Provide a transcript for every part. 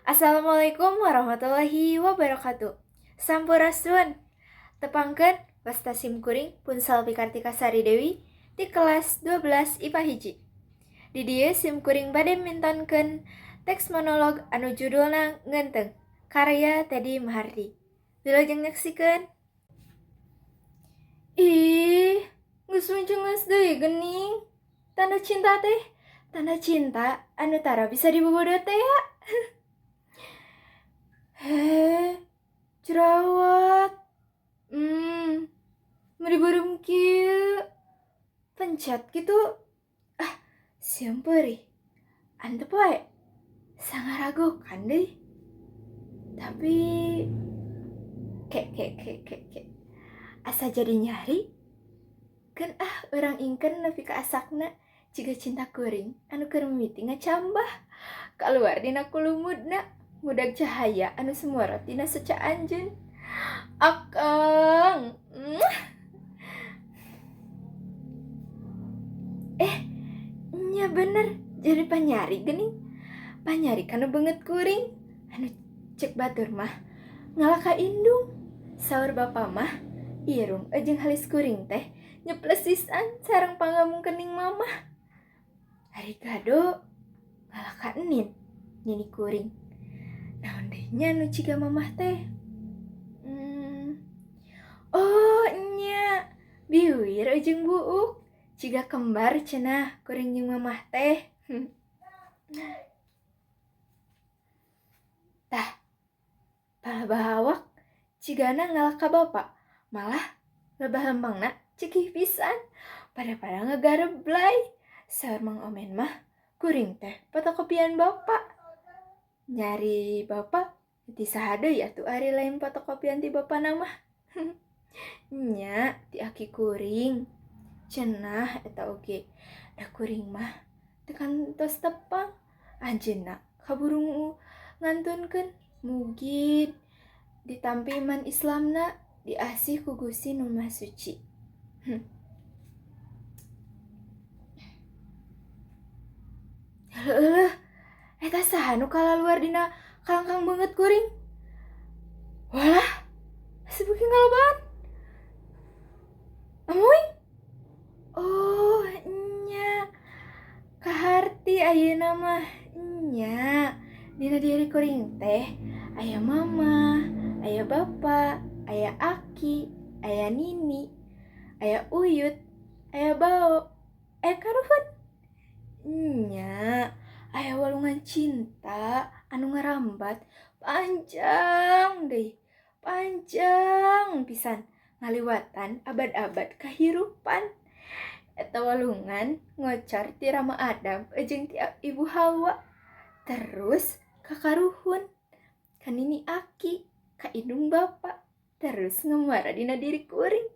Assalamualaikum warahmatullahi wabarakatuh. Sampurasun. Tepangkeun wasta sim kuring pun Salvi Kartika Sari Dewi di kelas 12 IPA hiji. Di dieu sim kuring bade mintonkeun teks monolog anu judulna Ngeunteng karya Teddy Mahardi. Wilujeng nyaksikeun. Ih, geus geus deui geuning. Tanda cinta teh, tanda cinta anu tara bisa dibobodo teh ya. Heh, jerawat. Meni beureum kieu. Pencet gitu. Ah, sieun peurih. Antep wae. Sangaragokan deui. Tapi ke ke ke ke ke. Asa jadi nyari. Keun ah urang ingkeun nepi ka asakna jiga cinta kuring anu keur mimiti ngacambah. Kaluar dina kulumudna ngudag cahaya anu sumorot dina soca anjeun. Akang. Nya bener jadi panyari geuning. Panyari kana beungeut kuring anu cek batur mah ngalaka indung. Saur bapa mah irung jeung halis kuring teh nyeplesisan sareng pangamung kening mamah. Ari gado ngalaka enin nini kuring. Naon deui nya nu ciga mamah teh? Oh nya biwir jeung buuk ciga kembar cenah kuring jeung mamah teh. Tah palebah awak cigana ngalaka bapa malah lebah lempangna cekih pisan pada-pada ngagareblay. Saur Mang Omen mah kuring teh fotokopian bapa. Nyari bapa ti saha deui atuh ari lain fotokopian ti bapana mah. Nya ti aki kuring cenah eta oge. Da kuring mah teu kantos tepang anjeunna kaburu ngantunkeun. Mugi ditampi iman Islamna diasih ku Gusti Nu Maha Suci. Heueuh, eta saha nu kalaluar dina kalangkang beungeut kuring? Walah, asa beuki ngalobaan. Amuy? Oh, nya. Kaharti ayeuna mah nya. Dina diri kuring teh aya mama, aya bapa, aya aki, aya nini, aya uyut, aya bao, aya karuhun. Nya, aya walungan cinta anu ngarambat panjang deui, panjang pisan ngaliwatan abad-abad kahirupan. Eta walungan ngocor ti Rama Adam jeung ti Ibu Hawa. Terus ka karuhun, ka nini aki, ka indung bapa, terus ngamuara dina diri kuring.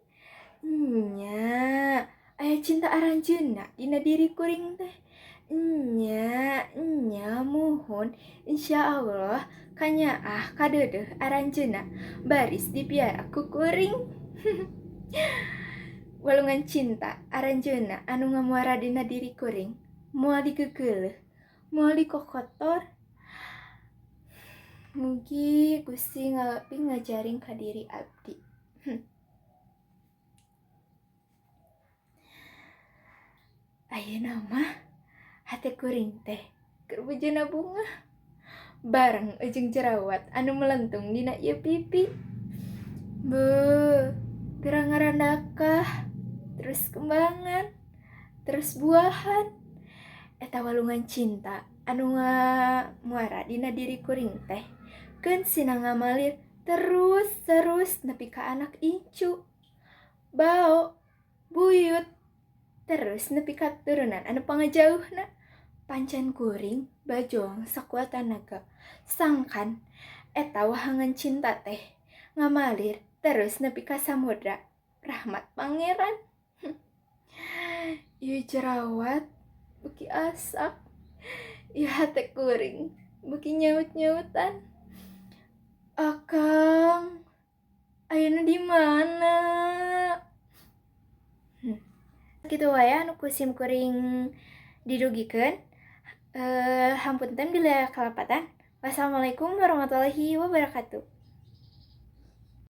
Nya, aya cinta aranjeunna dina diri kuring teh. Nya, nya muhun insyaallah kanyaah kadeudeuh aranjeunna baris dipiara ku kuring. Walungan cinta aranjeunna anu ngamuara dina diri kuring moal digegeuleuh, moal dikokotor. Mugi Gusti ngalepi ngajaring ka diri abdi. Ayeuna mah hate kuring teh keur bejana bunga bareng jeung jerawat anu melentung dina ieu pipi. Beuh, geura ngarandakah, terus kembangan, terus buahan. Eta walungan cinta anu ngamuara dina diri kuring teh keun sina ngamalir terus terus nepi ka anak incu, bao, buyut, terus nepi ka turunan anu pangajauhna. Pancen kuring bajoang sakuat tanaga sangkan eta wahangan cinta teh ngamalir terus nepi ka samudra rahmat pangeran. Ieu jerawat beuki asak, ieu hate kuring beuki nyaut-nyautan. Akang ayeuna di mana? Kitu wae anu ku sim kuring didugikeun. Hampunten bila kalepatan. Wassalamualaikum warahmatullahi wabarakatuh.